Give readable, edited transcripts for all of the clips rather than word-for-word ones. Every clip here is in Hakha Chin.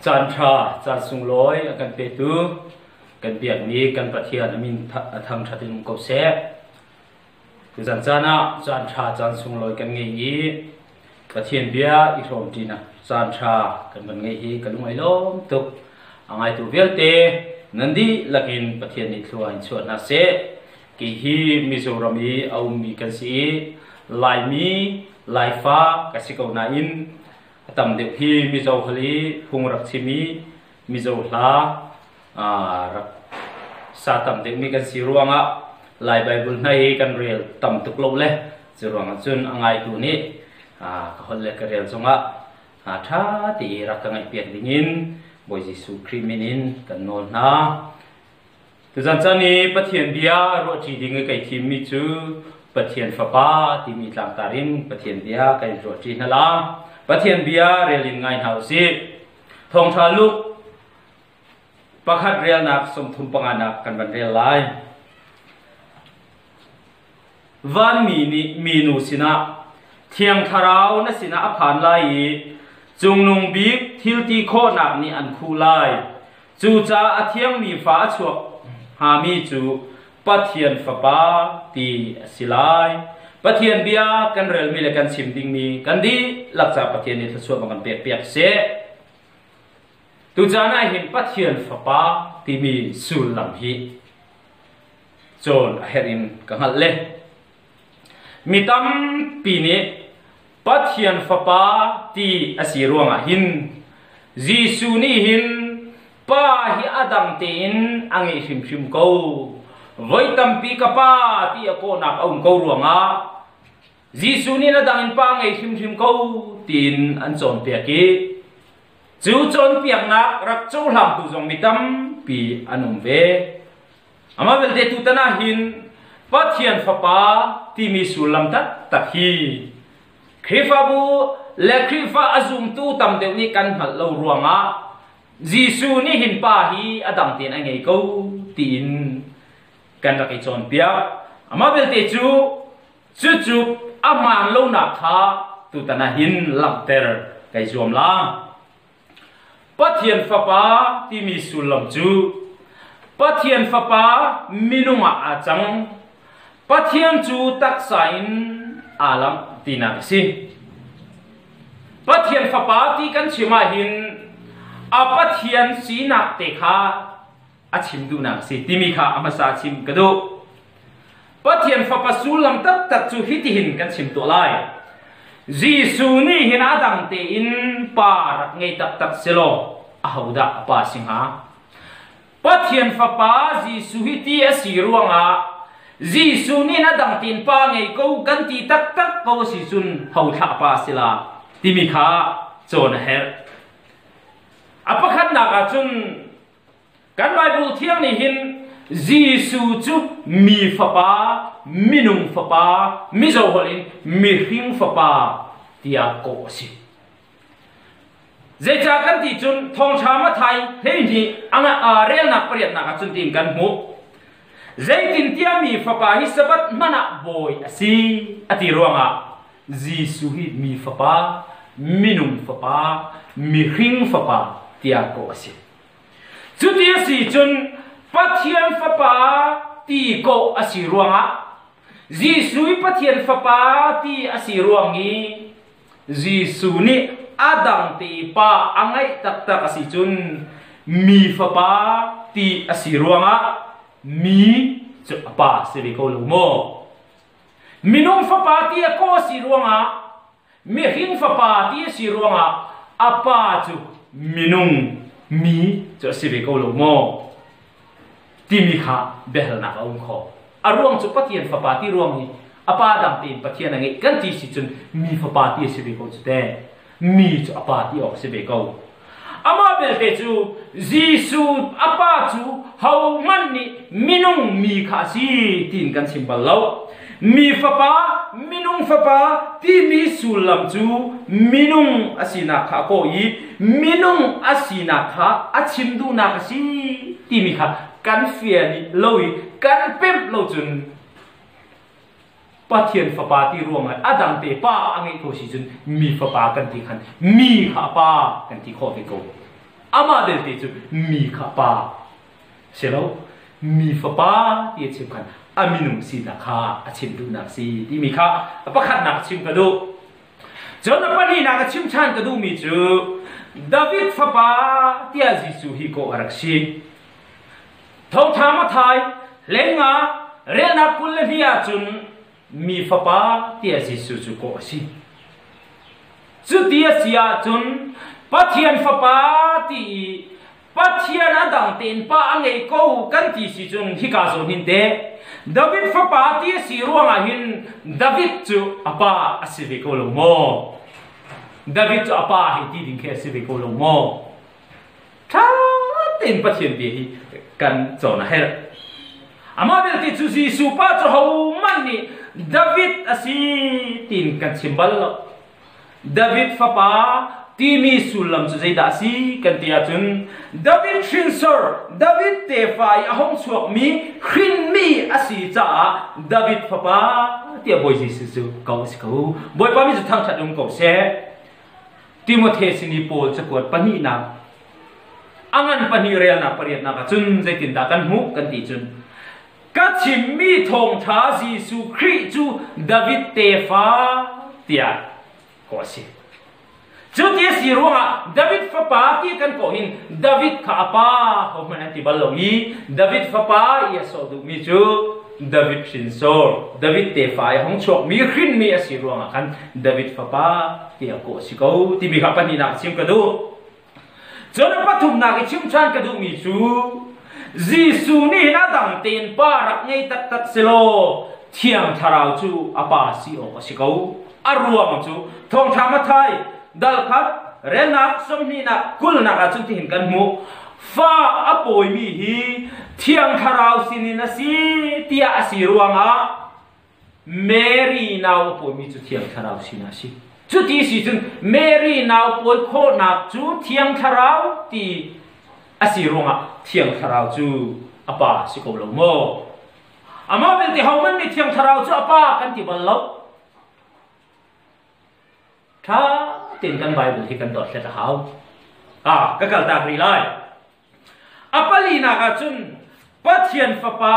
Caan ṭha, caan sunglawi a kan petu kan biakmi kan Pathian a min a thangṭhat in um ko seh. Tuzan caan ah caan ṭha, caan sunglawi kan ngei i Pathian bia i hrawmṭinak caan ṭha kan van ngeih hi ka lung ai lawm tuk. A ngaitu vialte nan dihlak in Pathian nih thlua in chuah hna seh. Kei hi Mizoram i a ummi kan si i Laimi, Laifa ka si ko nain a tam deuh hi Mizo hal i phung rak chim i Mizo hla rak sa tam deuhmi kan si ruangah Lai Baibal hna hi kan rel tam tuk lo le cu ruangah cun a ngaitu nih ka holh le ka rel zongah ṭha te i rak ka ngaihpiak dingin Bawi Jesuh Khrih min in kan nawl hna. Tuzan caan i Pathian bia ruahṭi ding i kai thimmi cu Pathian Fapa timi tlangtar in Pathian bia kan in ruahṭi hna la. Pathian bia rel in ngai hna usih. Thawngṭha Luke pakhat relnak 35 nak kan van rel lai. Vanmi nih minu sinah Thiang Thlarau na sinah a phan lai i Cungnung Bik thil ti khawhnak nih an khuh lai. Cucaah a thiangmi fa a chuak hngami cu Pathian Fapa ti a si lai. Pathian bia kan relmi le kan chim dingmi kan dihlak ca Pathian nih thluachuah va kan pekpiak seh. Tucaan ah hin Pathian Fapa timi sullam hi cawn a herh in ka hngalh le mi tampi nih Pathian Fapa ti a si ruangah hin Jesuh nih hin Pa hi a dang tein a ngeih hrimhrim ko. Voi tampi ka Pa ti a kawhnak a um ko ruangah Jesuh nih a dang in Pa ngei hrimhrim ko tiin an cawnpiak i cu cawnpiaknak rak cohlangtu zong mi tampi an um ve. Amah belte tutan ah hin Pathian Fapa timi sullam taktak hi Khrihfabu le Khrihfa a zumtu tam deuh nih kan hngalh lo ruangah Jesuh nih hin Pa hi a dang tein a ngei ko tiin kan rak i cawnpiak. Amah belte cu cucu a hmaan lonak kha tutan ah hin langhter kai zuam la. Pathian Fapa timi sullam cu Pathian Fapa minung ah aa cang. Pathian cu taksa in aa langh tinak a si. Pathian Fapa ti kan chim ahhin a Pathian sinak te kha a chim duhnak a si timi kha a hmasa chim ka duh. Pathian Fapa sullam taktak cu hitihin kan chim tuah lai. Jesuh nih hin a dang tein pa rak ngei taktak selaw ahodah a pa si hnga? Pathian Fapa Jesuh hi ti a si ruangah Jesuh nih a dang tein pa ngei ko kan ti taktak ko si cun ho thlah pa si la timi kha cawn a herh. A pakhatnak ah cun Kan Bible thiang nih hin Jesuh cu mi fapa, minung fapa, Mizo holh in mihring fapa tiah kawh a si. Zeicah kan ti cun thawngṭha Mathai 12 anga relnak pariatnak ah cun tiin kan hmuh. Zeitintiah mi fapa hi Sabbath hmanh ah bawi a si a ti ruangah Jesuh hi mi fapa, minung fapa, mihring fapa tiah kawh a si. Cuti a si cun Pathian Fapa ti kawh a si ruangah Jesuh i Pathian Fapa ti a si ruang i Jesuh nih a dang te pa a ngeih taktak a si cun mi fapa ti a si ruangah mi cu a pa si ve ko lo maw? Minung fapa ti a kawh a si ruangah Mihring fapa ti a si ruangah a pa cu minung mi cu a si ve ko lo maw? Timi kha biahalnak a um kho. A ruang cu Pathian fapa ti ruang hi a pa dang tein Pathian a ngeih kan ti si cun mi fapa ti a si ve ko cu te. Mi cu a pa ti awk a si ve ko. Amah belte cu Jesuh a pa cu hohmanh nih minung mi kha a si tiin kan chim bal lo. Mi fapa, minung fapa timi sullam cu minung a sinak kha a kawh i minung a sinak kha a chim duhnak a si timi kha kan fian lo i kan pemh lo cun Pathian fapa ti ruangah a dang te pa a ngeih ko si cun mi fapa kan ti khan mi kha a pa kan ti khawh ve ko. Amah belte cu mi kha pa si lo, mi fapa ti a chim khan a minung sinak kha a chim duhnak si timi kha pakhatnak chim ka duh. Cun a pahnihnak a chim ṭhan ka duhmi cu David fapa tiah Jesuh hi kawh a rak si. Thawngṭha Matthai lenga relnak 22 ahcun mi fapa tiah Jesuh cu kawh a si. Cuti a si ahcun Pathian fapa ti i Pathian a dang tein pa a ngei ko kan ti si cun hika zawn hin teh David fapa ti a si ruangah hin David cu a pa a si ve ko lo maw? David cu a pa hei ti ding khi a si ve ko lo maw? Ṭha tein Pathian bia hi kan cawn a herh. Amah belte cu Jesuh pa cu hohmanh nih David a si tiin kan chim bal lo. David fapa timi sullam cu zeidah a si kan ti ahcun David hrinsor, David tefa i a hung chuakmi hrinmi a si caah David fapa tiah Bawi Jesuh cu ko a si ko. Bawipa mi cu thangṭhat um ko seh. Timote sin i Paul cakuat pahnihnak a ngan pahnih relnak pariatnak ah cun zeitindah kan hmuh kan ti cun ka chimmi thawngṭha Jesuh Khrih cu David tefa tiah kawh a si. Cu ti a si ruangah David fapa ti kan kawh hin David kha a pa hohmanh an ti bal lo i David fapa i a sawh duhmi cu David hrinsor, David tefa i hung chuakmi hrinmi a si ruangah khan David fapa tiah kawh a si ko timi kha pahnihnak chim ka duh. Cun a pathumnak i chim ṭhan ka duhmi cu Jesuh nih hin a dang tein pa rak ngei taktak selaw Thiang Thlarau cu a pa si awk a si ko. A ruang cu Thawngṭha Matthai dal khat relnak sawmhnihnak 20nak ah cun tihin kan hmuh. Fa a pawimi hi Thiang Thlarau sinin a si tiah a si ruangah Mary nau a pawimi cu Thiang Thlarau sinah a si. Cuti si cun Mary nau pawi khawhnak cu Thiang Thlarau ti a si ruangah Thiang Thlarau cu a pa si ko lo maw? Amah belte hohmanh nih Thiang Thlarau cu a pa kan ti bal lo. Ṭha tein kan Bible hi kan dothlat a hau. Ah, ka kaltak rih lai. A palinak ah cun Pathian Fapa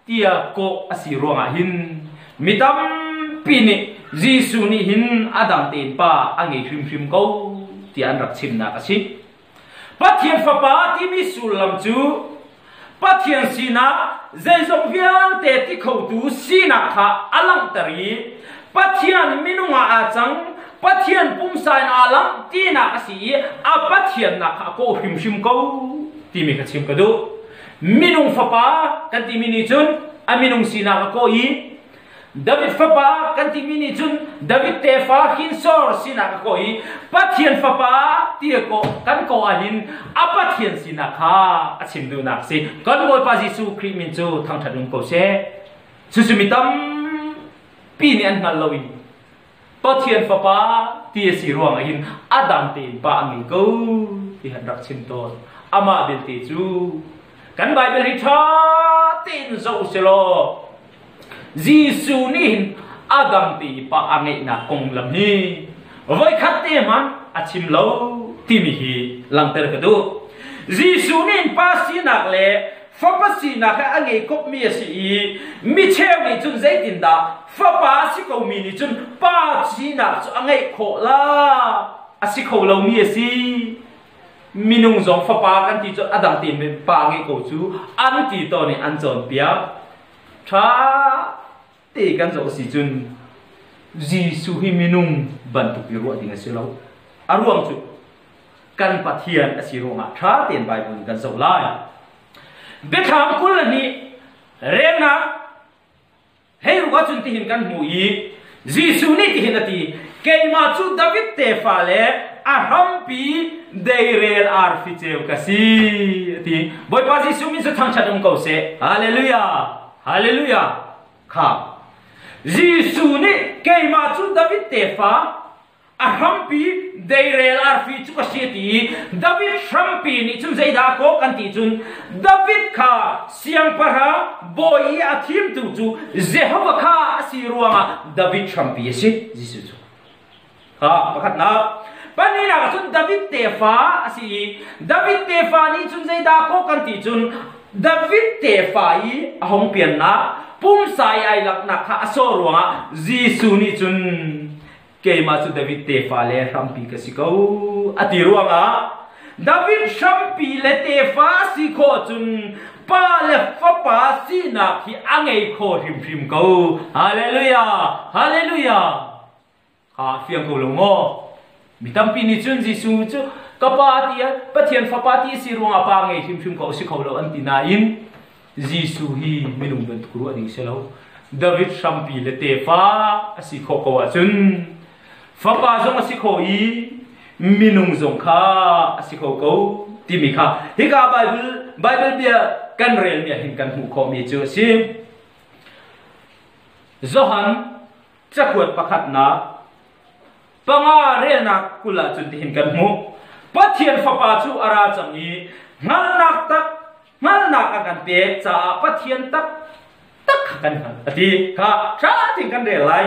tiah kawh a si ruangah hin mi tampi nih Jesuh nih hin a dang tein pa a ngei hrimhrim ko tiah an rak chimnak a si. Pathian Fapa timi sullam cu Pathian sinah zeizong vialte ti khotu sinak kha a langhter i Pathian minung ah aa cang, Pathian pumsa in aa langh tinak a si i a Pathiannak kha a kawh hrimhrim ko timi kha chim ka duh. Minung fapa kan timi nih cun a minung sinak a kawh i David fapa kan timi nih cun David tefa hrinsor sinak a kawh i Pathian fapa ti a kawh kan kawh ahhin a Pathian sinak kha a chim duhnak a si. Kan Bawipa Jesuh Khrih min cu thangṭhat um ko seh. Cucu mi tampi nih an hngal lo i Pathian fapa ti a si ruangah hin a dang tein pa a ngei ko ti han rak chim tawn. Amah belte cu kan Bible hi ṭha tein zoh selaw Jesuh nih hin a dang ti pa a ngeihnak konglam hi voikhat te hmanh a chim lo timi hi langhter ka duh. Jesuh nih hin pa sinak le fapa sinak he a ngei kopmi a si i micheu nih cun zeitindah fapa a si komi nih cun pa sinak cu a ngeih khawh la a si kho lomi a si. Minung zong fapa kan ti cu a dang tein pa ngeih ko cu an ti tawn i an cawnpiak. Ṭha te kan zoh si cun Jesuh hi minung bantuk i ruah ding a si lo. A ruang cu kan Pathian a si ruangah ṭha tein Bible in kan zoh lai. Biathlam 22 relnak hei ruah cun tihin kan hmu i Jesuh nih tihin a ti, keimah cu David tefa le a hrampi deirel arfi ceu ka si a ti. Bawipa Jesuh min cu thangṭhat um ko seh. Hallelujah! Hallelujah! Kha. Jesuh nih keimah cu David tefa a hrampi deirel arfi cu ka si ti i David hrampi nih cun zeidah kaw kan ti cun David kha siangpahrang bawi i a thimtu cu Jehovah kha a si ruangah David hrampi a si Jesuh cu. Ha pakhatnak. Pahnihnak ah cun David tefa a si i David tefa nih cun zeidah kawh kan ti cun David tefa i a hung piannak pumsa i ai laknak kha a sawh ruangah Jesuh nih cun keimah cu David tefa le hrampi ka si ko a ti ruangah David hrampi le tefa a si khawh cun pa le fapa sinak hi a ngei kho hrimhrim ko. Hallelujah! Hallelujah! Kha fiang ko lo maw? Mi tampi nih cun Jesuh cu ka pa ti Pathian fapa ti si ruangah pa ngei hrimhrim ko si kho lo an ti nain Jesuh hi minung bantuk ruah ding si lo. David hrampi le tefa a si khawh ko ahcun fapa zong a si kho i minung zong kha a si kho ko timi kha hika Bible Bible bia kan relmi ah hin kan hmuh khawhmi cu a si. Johan cakuat pakhatnak panga relnak 20 ah cun tihin kan hmuh. Pathian Fapa cu a ra cang i hngalhnak tak hngalhnak a kan pek caah Pathian tak tak kha kan hngalh a ti kha ṭha tein kan rel lai.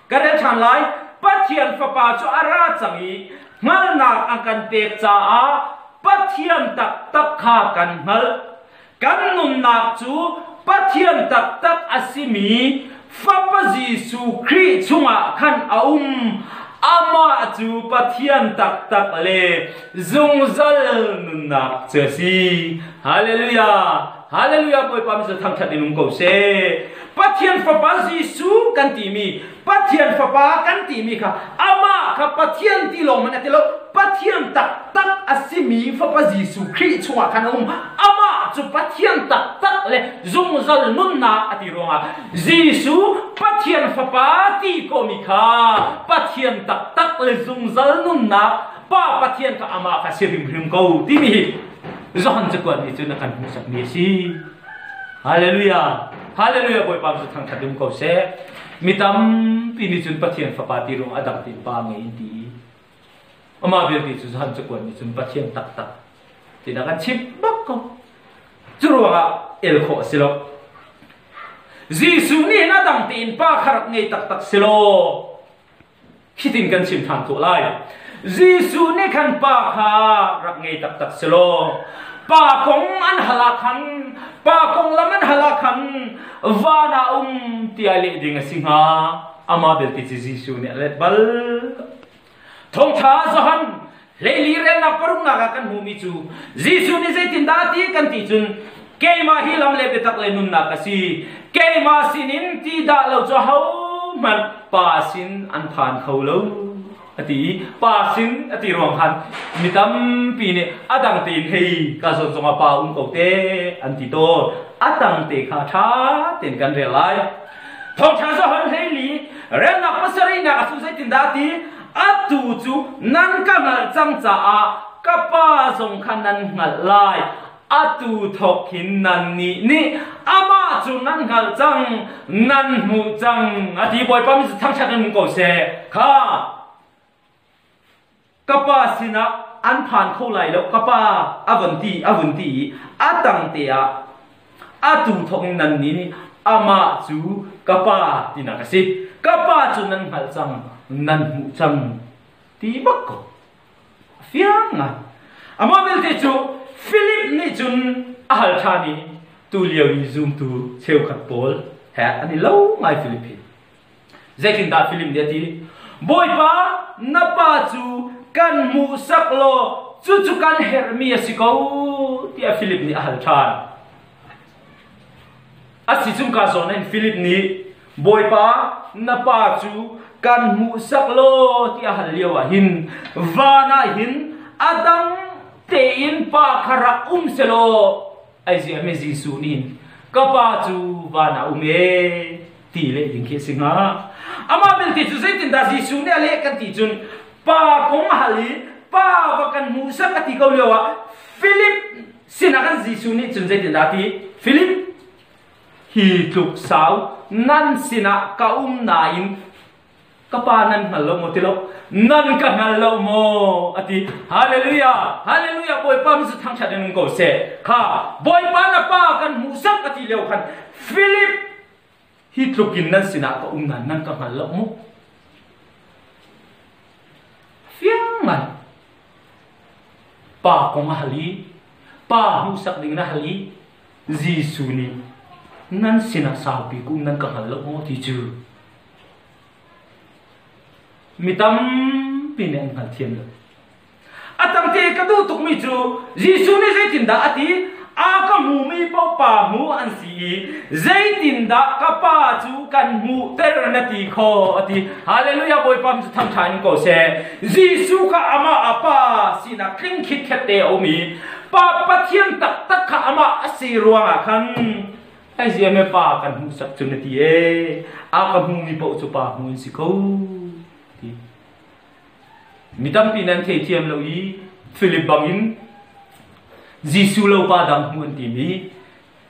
Kan rel ṭhan lai. Pathian Fapa cu a ra cang i hngalhnak a kan pek caah Pathian taktak kha kan hngalh. Kan nunnak cu Pathian taktak a simi Fapa Jesuh Khrih chungah khan a um. Amah cu Pathian taktak le zungzal nunnak cu a si. Hallelujah! Hallelujah! Bawipa min cu thangṭhat in um ko seh. Pathian Fapa Jesuh kan timi Pathian Fapa kan timi kha amah kha Pathian ti lawng man a ti lo. Pathian taktak a simi Fapa Jesuh Khrih chungah khan a um. Amah cu Pathian taktak le zungzal nunnak a ti ruangah Jesuh Pathian Fapa ti komi kha Pathian taktak le zungzal nunnak Pa Pathian kha amah kha si hrimhrim ko timi hi Johan cakuat nih cun a kan hmuhsakmi a si. Hallelujah! Hallelujah! Bawipa cu thangṭhat um ko seh. Mi tampi nih cun Pathian Fapa ti ruang a dang tein Pa ngei in ti i amah vialte cu Johan cakuat nih cun Pathian taktak ti dah kan chimh bak ko. Cu ruangah el khawh a si lo. Jesuh nih hin a dang tein Pa kha rak ngei taktak si law Hitin kan chim ṭhan khawh lai. Jesuh nih khan pa kha rak ngei taktak si law, pa kong an hal ah khan, pa konglam an hal ah khan van ah um tiah leh ding a si hnga. Amah belte cu Jesuh nih a let bal. Thawngṭha Johan 14 relnak paruknak ah kan hmuhmi cu Jesuh nih zeitindah a ti kan ti cun keimah hi lam le biatak le nunnak a si. Keimah sinin ti dah lo cu ahohmanh pa sin an phan kho lo a ti i pa sin a ti ruang khan mi tampi nih a dang tein hei ka zawn zongah pa um ko te an ti tawn. A tang te kha ṭha tein kan rel lai. Thawngṭha Johan 14 relnak pasarihnak a cu zeitindah a ti? Atu cu nan ka hngalh cang caah ka Pa zong kha nan hngalh lai. Atu thawk hin nannih nih amah cu nan hngalh cang, nan hmuh cang. A ti Bawipa min cu thangṭhat in um ko seh. Kha ka pa sinah an phan kho lai lo ka pa a von ti a vun ti i a tang te ah atu thawk in nannih nih amah cu ka pa tinak a si ka pa cu nan hngalh cang nan hmuh cang ti bak ko a fiang ngai amah belte cu Philip nih cun a hal ṭhan i tu lio i zumtu cheukhat pawl he an i lo ngai Philip hi Zeitindah Philip nih a ti? Bawipa, na pa cu kan hmuhsak law cucu kan herhmi a si ko tiah Philip nih a hal ṭhan. A si cung ka zawn in Philip nih Bawipa, na pa cu kan hmuhsak law tiah a hal lio ah hin van ah hin a dang tein pa kha rak um selaw ai ziahmi Jesuh nih ka pa cu van ah um e ti leh ding khi a si hnga. Amah belte cu zeitindah Jesuh nih a leh kan ti cun pa kong a hal i pa va kan hmuhsak a ti ko lio ah Philip sinah kan Jesuh nih cun zeitindah a ti? Philip hi tluk sau nan sinah ka um nain ka pa nan hngal lo maw ti lo nan ka hngal lo maw a ti hallelujah hallelujah bawipa mi cu thangṭhat in um ko seh kha bawipa na pa kan hmuhsak a ti lio khan Philip hi tluk in nan sinah ka um nain nan ka hngal lo mu. Fiang ngai. Pa kong a hal i pa hmuhsak ding na hal i Jesuh nih nan sinah saupi kum nan ka hngal lo maw ti cu mi tampi nih an hngalthiam lo. A tangte ka duh tukmi cu Jesuh nih zeitindah a ti? A ka hmumi paoh pa hmu an si i zeitindah ka pa cu kan hmuhter na ti kho a ti. Hallelujah Bawipa cu thangṭha in ko seh. Jesuh kha amah a pa sinak tling khitkhet te a um i Pa Pathian taktak kha amah a si ruangah khan ai ziame pa kan hmuhsak cu na ti ee. A ka hmumi paoh cu pa hmu an si ko ti. Mi tampi nan theithiam lo i Philip bangin Jesuh lo pa dang hmu an timi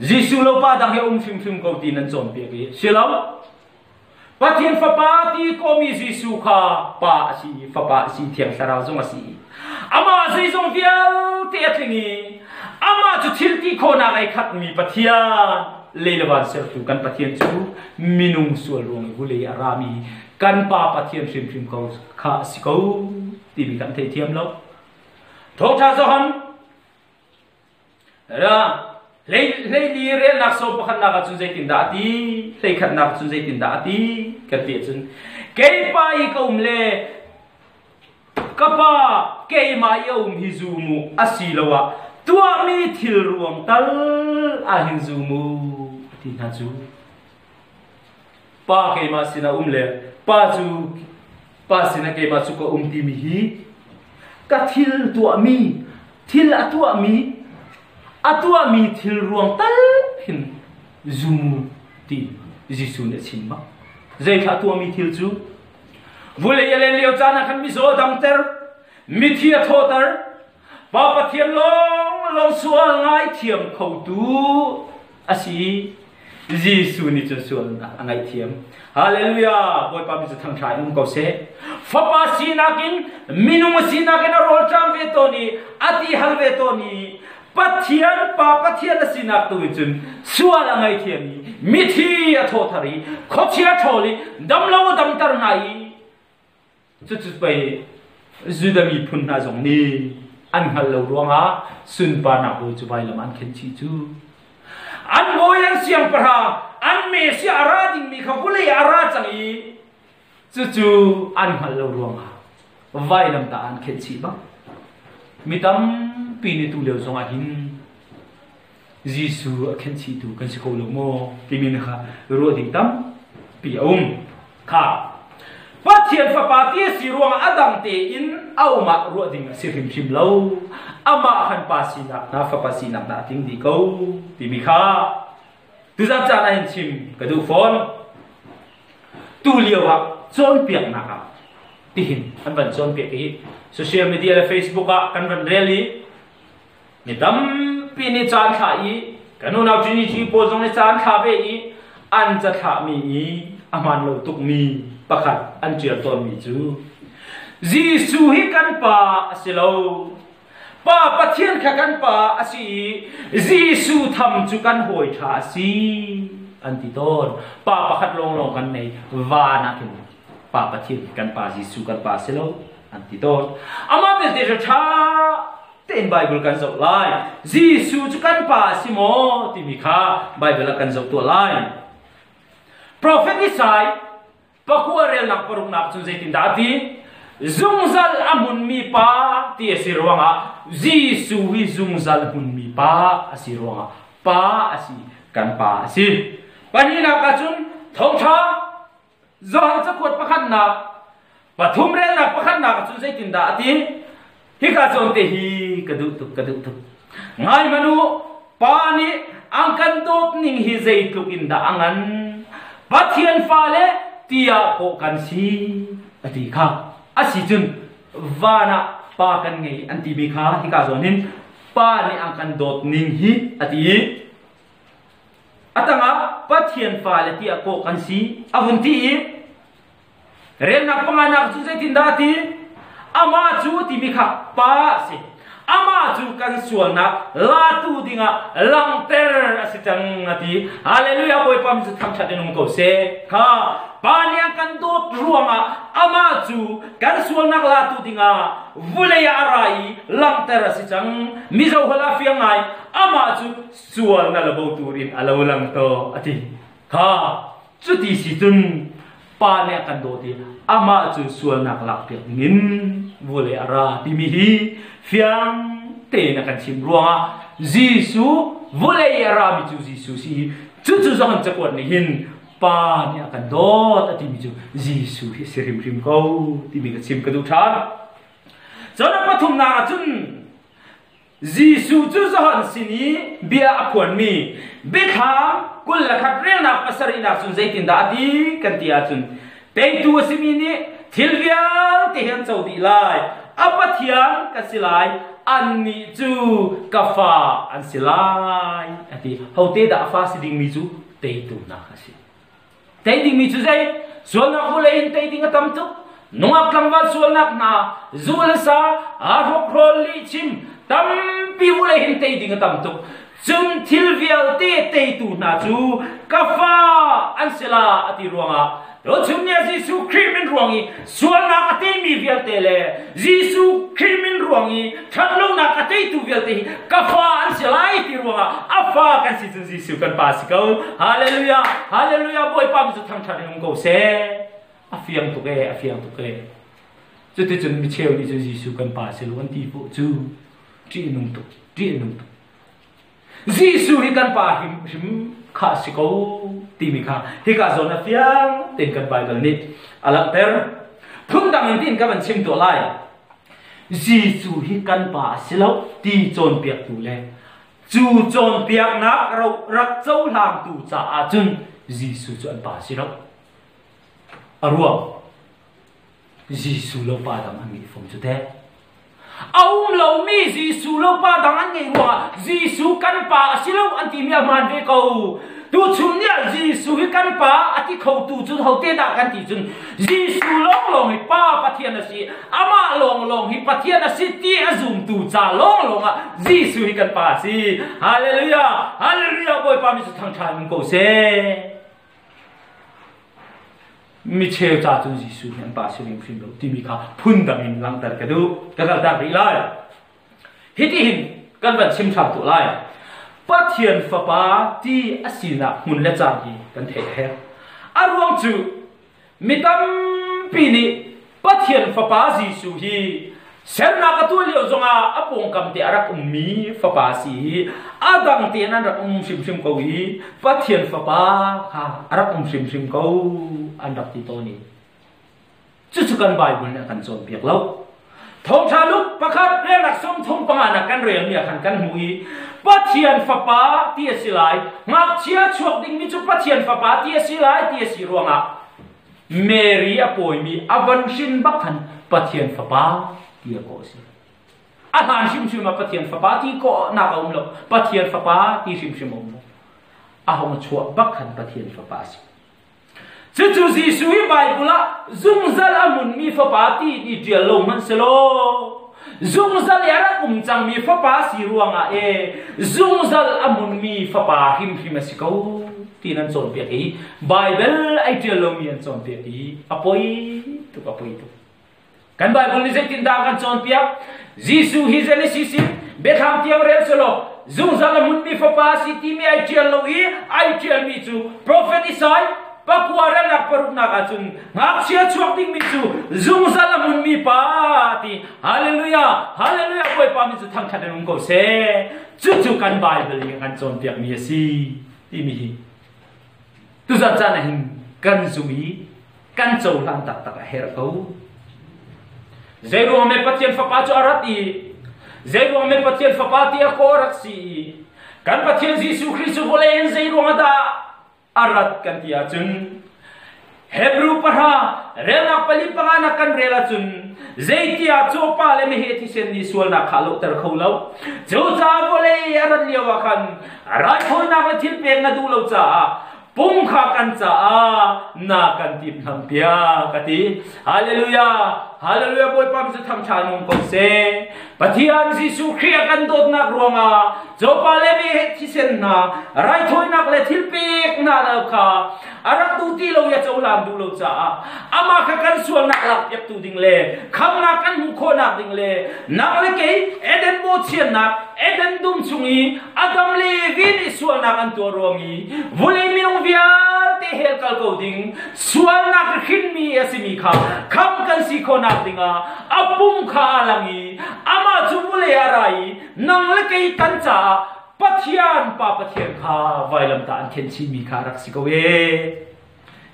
Jesuh lo pa dang he um hrimhrim ko ti nan cawnpiak i si lo Pathian Fapa ti komi Jesuh kha Pa a si i Fapa a si Thiang Thlarau zong a si i amah zeizong vialte a tling i amah cu thil ti khawhnak ai khatmi Pathian lei le van sertu kan Pathian cu minung sual ruang i vulei a rami kan Pa Pathian hrimhrim ko kha a si ko timi kan theithiam lo. Thawngṭha Johan ra hlei hlei relnak sawm pakhatnak ah cun zeitindah a ti hlei khatnak cun zeitindah a ti kan ti ahcun kei pa i ka um le ka pa keimah i a um hi zum u asiloah tuahmi thil ruang tal ah hin zum u ti hna cu Pa keimah sinah um le pa cu pa sinah keimah cu ka um timi hi ka thil tuahmi thil a tuahmi a tuahmi thil ruang tal hin zum ti Jesuh nih a chim bak. Zeithla tuahmi thil cu vulei a len lio caan ah khan mizaw a damter, mithi a thawhter, Pa Pathian lawnglawng sual ngaithiam khotu a si. Jesuh nih cun sualnak a ngaihthiam. Hallelujah! Bawipa mi cu thangṭha in um ko seh. Fapa sinak in minung sinak in a rawlṭam ve tawn i a ti hal ve tawn i Pathian Pa Pathian a sinak tu in cun sual a ngaihthiam i mithi a thawhthar i khuachia ṭhawl i damlo a damter hna i Cucu pei Judah miphun hna zong nih an hngalh lo ruangah sunparnak bawi cu vailam an khen chih cu. An bawi an siangpahrang, an Messiah a ra dingmi kha vulei ah a ra cang i cucu an hngalh lo ruangah vailam tah an khen chih bang. Mi tampi nih tu lio zongah hin Jesuh a khen chihtu kan si ko lo maw timi na kha ruah ding tampi a um. Kha Pathian Fapa ti a si ruangah a dang tein a um ah ruah ding a si hrimhrim lo. Amah khan pa sinak hna fapa sinak hna a tling dih ko timi kha tuzan caan ah hin chim ka duh fawn. Tu lio ah cawnpiaknak ah tihin an van cawnpiak i social media le Facebook ah kan van rel i Mi tampi nih caan thlah i kan unau Trinity pawl zong nih caan thla ve i an cathlahmi i a hmaan lo tukmi pakhat an ṭial tawnmi cu Jesuh hi kan pa a si lo. Pa Pathian kha kan pa a si i Jesuh tham cu kan hawi ṭha a si an ti tawn. Pa pakhat lawnglawng kan nei van ah khin Pa Pathian kan pa Jesuh kan pa a si lo an ti tawn. Amah belte ṭha tein Bible kan zoh lai. Jesuh cu kan pa a si maw timi kha Bible ah kan zoh tuah lai. Prophet Isai pakua relnak paruknak cun zeitindah a ti? Zungzal a hmunmi pa ti a si ruangah Jesuh hi zungzal hmunmi pa a si ruangah pa a si kan pa a si. Pahnihnak ah cun thawngṭha Johan cakuat pakhatnak pathum relnak pakhatnak ah cun zeitindah a ti? Hika zawn te hi ka duh tuk ka duh tuk. Ngai hmanh u, pa nih an kan dawt ning hi zeitluk in dah a ngan. Pathian fale tiah kawh kan si a ti kha. A si cun van ah pa kan ngei an timi kha hika zawn hin pa nih an kan dawt ning hi a ti i A tangah Pathian fale tiah kawh kan si a vun ti i relnak panganak cu zeitindah a ti? Amah cu timi kha pa a si. Amah cu kan sualnak latu dingah langhter a si cang a ti. Hallelujah Bawipa min cu thangṭhat in um ko seh. Kha Pa nih a kan dawt ruangah amah cu kan sualnak latu dingah vulei ah a ra i langhter a si cang. Mizo holh ah fiang ngai amah cu sual na labo turin a lo lang to a ti. Kha cuti si cun Pa nih a kan dawt i amah cu sualnak lakpiak dingin vulei a ra timi hi fiang tein a kan chim ruangah Jesuh vulei a rami cu Jesuh si i cucu zong cakuat nih hin Pa nih a kan dawt a timi cu Jesuh hi si hrimhrim ko timi ka chim ka duh ṭhan. Cun a pathumnak ah cun Jesuh cu Johan sin i bia a phuanmi biathlam 21 relnak pasarihnak cun zeitindah a ti kan ti ahcun teitu a simi nih thil vialte hi an co dih lai. A Pathian ka si lai, annih cu ka fa an si lai a ti. Hote dah a fa si dingmi cu teitu nak a si. Tei dingmi cu zei? Sualnak vulei in tei ding a tam tuk. Nungak tlangval sualnak hna, zu le sa, aa hrokhrawl lihchim, tampi vulei hin tei ding a tam tuk. Cun thil vialte teitu hna cu ka fa an si la a ti ruangah Tuchun ni ah Jesuh Khrih min ruang i sualnak a teimi vialte le Jesuh Khrih min ruang i ṭhatlonak a teitu vialte hi ka fa an si lai ti ruangah a fa kan si cun Jesuh kan pa si ko. Hallelujah! Hallelujah! Bawipa cu thangṭhat in um ko seh. A fiang tuk ee, a fiang tuk ee. Cuticun micheu nih cun Jesuh kan pa si lo an ti poh cu ṭih a nung tuk, ṭih a nung tuk. Jesuh hi kan pa hrimhrim kha a si ko timi kha hika zawn a fiang tein kan Baibal nih a langhter. Phundang in tiin ka van chim tuah lai. Jesuh hi kan pa a si lo ti cawnpiaktu le cu cawnpiaknak rak cohlangtu caah cun Jesuh cu an pa a si lo. A ruang Jesuh lo pa dang an ngeih fom cu teh. A um lomi Jesuh lo pa dang an ngeih ruangah Jesuh kan pa a si lo an timi a hmaan ve ko. Tuchun ni ah Jesuh hi kan pa a ti khotu cun hote dah kan ti cun Jesuh lawnglawng hi Pa Pathian a si, amah lawnglawng hi Pathian a si ti a zumtu ca lawnglawng ah Jesuh hi kan pa a si. Hallelujah! Hallelujah! Bawipa mi cu thangṭha in um ko seh. Mi cheu ca cun Jesuh nih an pa si hrimhrim lo timi kha phundang in langhter ka duh. Ka kaltak rih lai. Hitihin kan van chim hram tuah lai. Pathian Fapa ti a sinak hmun le caan hi kan theih a herh. A ruang cu mi tampi nih Pathian Fapa Jesuh hi sernak a tuah lio zongah a pawngkam te a rak ummi fapa si hi a dang tein an rak um hrimhrim ko i Pathian Fapa kha a rak um hrimhrim ko an rak ti tawn i cucu kan Bible nih a kan cawnpiak lo. Thawngṭha Luke pakhat relnak 35 nak kan relmi ah khan kan hmuh i Pathian Fapa ti a si lai, ngakchia chuak dingmi cu Pathian Fapa ti a si lai ti a si ruangah Mary a pawimi a von hrin bak khan Pathian Fapa ti a kawh a si. A hlan hrimhrim ah Pathian Fapa ti kawhnak a um lo. Pathian Fapa ti hrimhrim a um lo. A hung chuah bak khan Pathian Fapa a si. Cucu Jesuh hi Baibal ah zungzal a hmunmi fapa ti i ṭial lo hmanh selaw zungzal i a rak um cangmi fapa si ruangah e zungzal a hmunmi fapa hrimhrim a si ko ti an cawnpiak i Baibal ai ṭial lomi an cawnpiak i a poi tuk a poi tuk. Kan Baibal nih zeitindah kan cawnpiak? Jesuh hi Genesis in Biathlam tiang rel selaw zungzal a hmunmi fapa si timi ai ṭial lo i ai ṭialmi cu profet Isaiah pakua relnak paruknak ahcun ngakchia chuak dingmi cu zungzal a hmunmi pa ti hallelujah hallelujah Bawipa min cu thangṭhat in um ko seh cucu kan Baibal nih a kan cawnpiakmi a si timi hi tuzan caan ah hin kan zum i kan cohlan taktak a herh ko. Zeiruang me Pathian Fapa cu a rat i zeiruang me Pathian Fapa ti a kaw rak si i kan Pathian Jesuh Khrih cu vawlei in zeiruang ah dah a rat kan ti ahcun Hebrew pahra relnak pali panga nak kan rel ahcun zeitia cawpa le meheh thisen nih sualnak kha lohter kho lo cucaah vawlei a rat lio ah khan raithawinak le thilpek na duh lo caah. Pum kha kan caah na kan timhlamh piak a ti. Hallelujah! Hallelujah! Bawipa mi cu thangṭha nung ko seh. Pathian Jesuh Khrih a kan dawtnak ruangah Jopa le meheh thisen hna raithawinak le thilpek hna lo kha a rak duh ti lo i a cohlan duh lo caah amah kha kan sualnak lakpiaktu ding le khamnak kan hmuh khawhnak ding le nang le kei Eden bawchiannak Eden dum chung i Adam le Evi nih sualnak an tuah ruang i vulei minung vialte hell kal ko ding sualnak hrinmi a simi kha kham kan si khawhnak dingah a pum kha a lang i amah cu vulei a ra i nang le kei kan caah Pathian Pa Pathian kha vailamtah an khen chihmi kha rak si ko ee.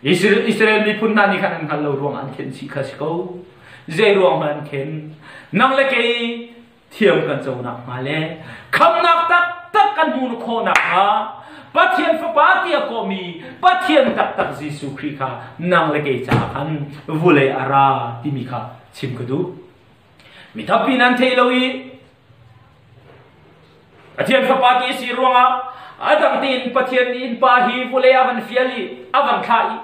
Israel miphun hna nih khan an hngal lo ruangah an khen chih kha si ko. Zei ruang hmanh an khen. Nang le kei thiam kan co nakhnga le khamnak taktak kan hmuh khawh nakhnga Pathian Fapa tiah kawhmi Pathian taktak Jesuh Khrih kha nang le kei caah khan vulei a ra timi kha chim ka duh. Mi tampi nan thei lo i Pathian Fapa ti a si ruangah a dang tein Pathian nih innpa hi vulei a van fial i a van thlah i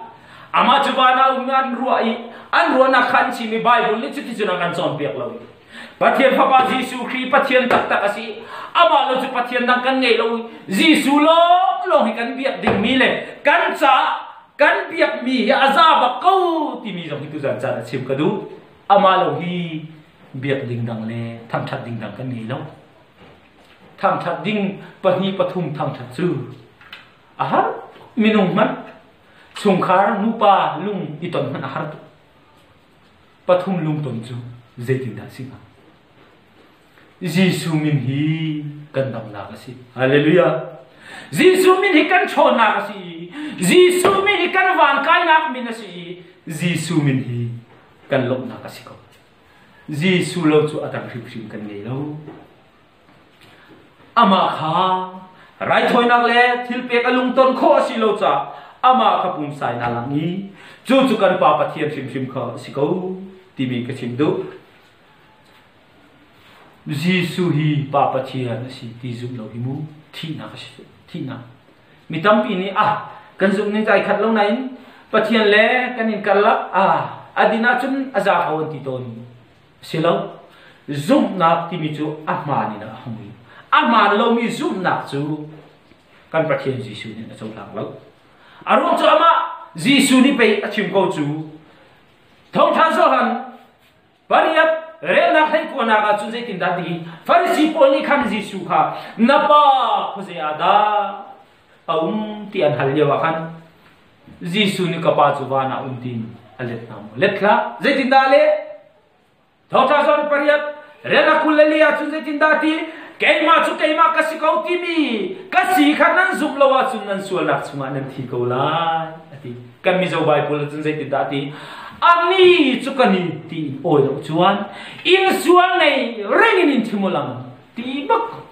amah cu van ah um an ruah i an ruahnak kha an chim i Bible nih cuticun a kan cawnpiak lo i Pathian Fapa Jesuh Khrih Pathian taktak a si. Amah lo cu Pathian dang kan ngei lo. Jesuh lawnglawng hi kan biak dingmi le kan caah kan biakmi hi a za bak ko timi zong hi tuzan caan a chim ka duh. Amah lo hi biak ding dang le thangṭhat ding dang kan ngei lo. Thangṭhat ding pahnih pathum thangṭhat cu a har minung hmanh chungkhar nupa lung i ton hmanh a har tuk. Pathum lungton cu zeitindah a si hnga? Jesuh min hi kan damnak a si. Hallelujah. Jesuh min hi kan ṭhawnnak a si. Jesuh min hi kan vankainak min a si. Jesuh min hi kan lawmhnak a si ko. Jesuh lo cu a dang hrimhrim kan ngei lo. Amah kha raithawinak le thilpek a lungton khawh a si lo caah amah kha pumsa in a lang i cu cu kan Pa Pathian hrimhrim kha a si ko timi ka chim duh. Jesuh hi Pa Pathian a si ti zumh lo hi mu thihnak a si thihnak. Mi tampi nih ah kan zumh ning ai khat lo nain Pathian le kan in karlak ah a din ahcun a za ko an ti tawn. Si lo. Zumhnak timi cu a hmaan in a hung i a hmaan lomi zumhnak cu kan Pathian Jesuh nih a cohlang lo. A ruang cu amah Jesuh nih pei a chim ko cu thawngṭha Johan pariat relnak hleikuanak ah cun zeitindah ti Farasi pawl nih khan Jesuh kha na pa khuazei ah dah a um ti an hal lio ah khan Jesuh nih ka pa cu van ah um tiin a let hna maw? Let hlah. Zeitindah a leh? Thawngṭha zawn pariat rel a 24 ahcun zeitindah ti? Keimah cu keimah ka si ko timi ka si kha nan zumh lo ahcun nan sualnak chungah nan thi ko lai a ti. Kan Mizo Bible ahcun zeitindah a ti? Ani cu kan in ti in awi lo chuan in sual nei reng in in thi mulang ti bak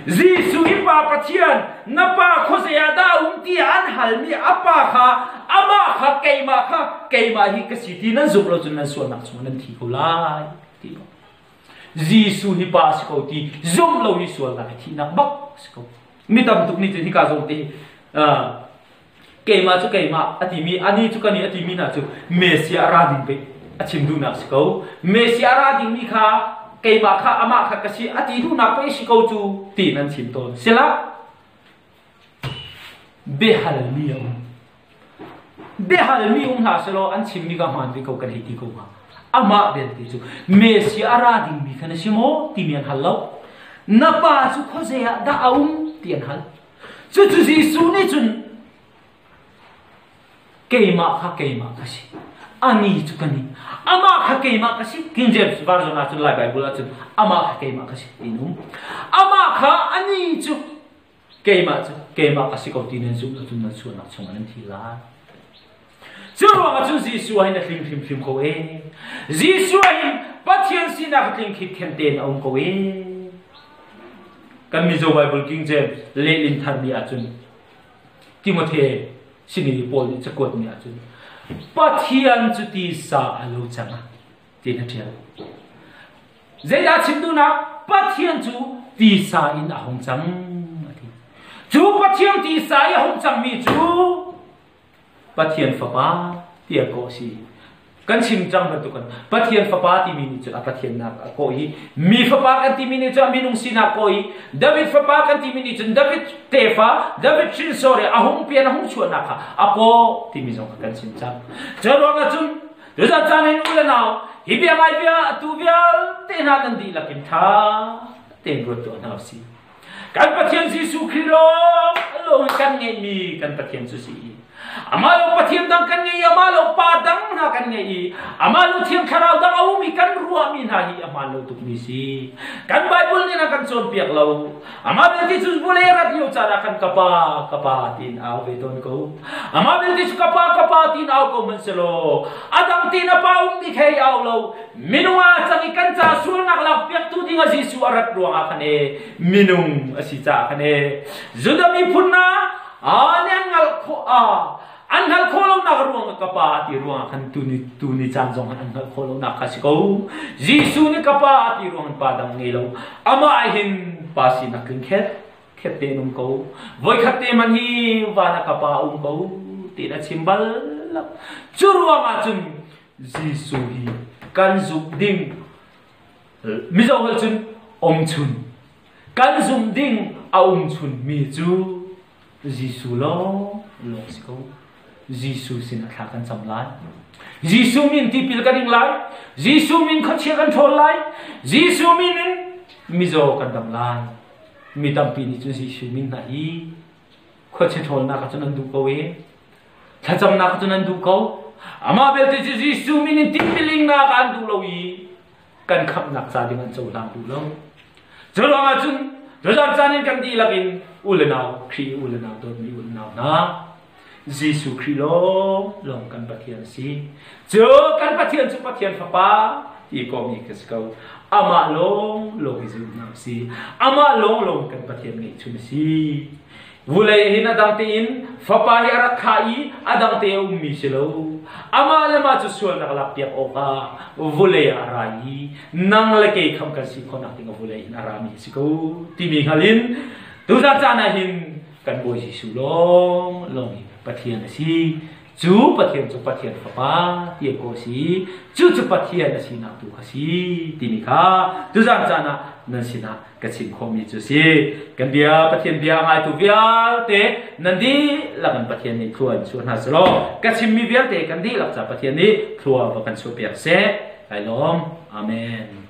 Jesuh hi Pa Pathian, na pa khuazei ah dah a um tiah an halmi a pa kha amah kha keimah kha keimah hi ka si ti nan zumh lo cun nan sualnak chungah nan thi ko lai ti. Jesuh hi pa si ko ti zumh lo hi sualnak hi thihnak bak si ko. Mi tam tuk nih cun hika zawn te keimah cu keimah a timi ani cu kani a timi hna cu Messiah ra ding pei a chim duhnak si ko Messiah ra dingmi kha keimah kha amah kha ka si a ti duhnak pei si ko cu tiin an chim tawn sila biahalmi a um biahalmi um hna selaw an chimmi ka hmaan ve ko kan hei ti ko hnga amah belte cu Messiah a ra dingmi kha na si maw timi an hal lo na pa cu khuazei ah dah a um ti an hal Cucu Jesuh nih cun keimah kha keimah ka si. Ani cu ka ni. Amah kha keimah ka si. King James Version ahcun Lai Bible ahcun amah kha keimah ka si ti um. Amah kha ani cu keimah cu keimah ka si ko ti nan zumh ahcun nan sualnak chungah nan thi lai. Cu ruangah cun Jesuh hin a tling hrimhrim ko ee. Jesuh hin Pathian sinak tling khit tein a um ko ee. Kan Mizo Bible King James lehlin tharmi ahcun Timothy sini Paul nih cakuatmi ahcun Pathian cu tisa a lo cang ah tiin a ṭial. Zeidah chim duhnak? Pathian cu tisa in a hung cang a ti. Cu Pathian tisa i a hung cangmi cu Pathian Fapa tiah kawh a si. Kan chim cang bantukin Pathian Fapa timi nih cun a Pathiannak a kawh i mi Fapa kan timi nih cun a minung sinak kawh i David Fapa kan timi nih cun David tefa David hrinsor i a hung pian a hung chuahnak kha a kawh timi zong kha kan chim cang. Cu ruangah cun tuzan caan hin u le nau hi bia ngai bia atu vialte hna nan dihlak in ṭha tein ruat tuah hna usih. Kan Pathian Jesuh Khrih lawng lawng kan ngeihmi kan Pathian cu si i amah lo Pathian dang kan ngei i amah lo Pa dang hna kan ngei i amah lo Thiang Thlarau dang a um i kan ruahmi hna hi a hmaan lo tukmi si. Kan Bible nih a kan cawnpiak lo. Amah belte cu vawlei a rat lio caan ah khan ka Pa, ka Pa tiin au ve tawn ko. Amah belte cu ka Pa, ka Pa tiin au ko hmanhsehlaw a dang tiin a Pa ummi kha hei au lo. Minung ah cang i kan ca sualnak lakpiaktu dingah Jesuh a rat ruangah khan e minung a si caah khan e Judah miphun hna nih an hngalh khawh an hngalh khawh lonak ruangah ka pa ti ruangah khan tuni tuni caan zong an hngalh khawh lonak kha si ko. Jesuh nih ka pa ti ruang pa dang ngei lo. Amah hin pa sinak tling khet khet tein um ko. Voikhat te man hi van ah ka pa um ko tiin a chim bal lo. Cu ruangah cun Jesuh hi kan zumh ding Mizo holh cun omchun kan zumh ding a um chun mi cu Jesuh lawng lawng si ko. Jesuh sin ah thla kan cam lai. Jesuh min tipil kan ing lai. Jesuh min khuachia kan ṭhawl lai. Jesuh min in mizaw kan dam lai. Mi tampi nih cun Jesuh min hna hi khuachia ṭhawlnak ah cun an duh ko i Thlacamnak cu nan duh ko. Amah belte cu Jesuh min in timbilingnak an duh lo i kan khamhnak ca ding an cohlang duh lo. Cu ruangah cun tuzan caan in kan dihlak in u le nau Khrih u le nau dawtmi u le nau hna Jesuh Khrih lawng lawng kan Pathian a si. Cu kan Pathian cu Pathian Fapa ti kawmi ka si ko. Amah lawng lawng i zumhnak a si. Amah lawng lawng kan Pathian ngeihchun a si. Vulei hin a dang tein fapa hi a rak thah i a dang te a ummi si lo. Amah le mah cu sualnak lakpiak awkah vulei ah a ra i nang le kei kham kan si khawhnak ding a vulei hin a rami a si ko timi hngal in tuzan caan ah hin kan Bawi Jesuh lawng lawng hi Pathian a si. Cu Pathian cu Pathian Fapa ti a ko si. Cu cu Pathian a sinak tu kha si timi kha tuzan caan ah nan sinah ka chim khawhmi cu si. Kan bia Pathian bia ngaitu vialte nan dihlak in Pathian nih thlua in chuah hna selaw ka chimmi vialte kan dihlak ca Pathian nih thlua va kan chuahpiak seh. Kai lawm. Amen.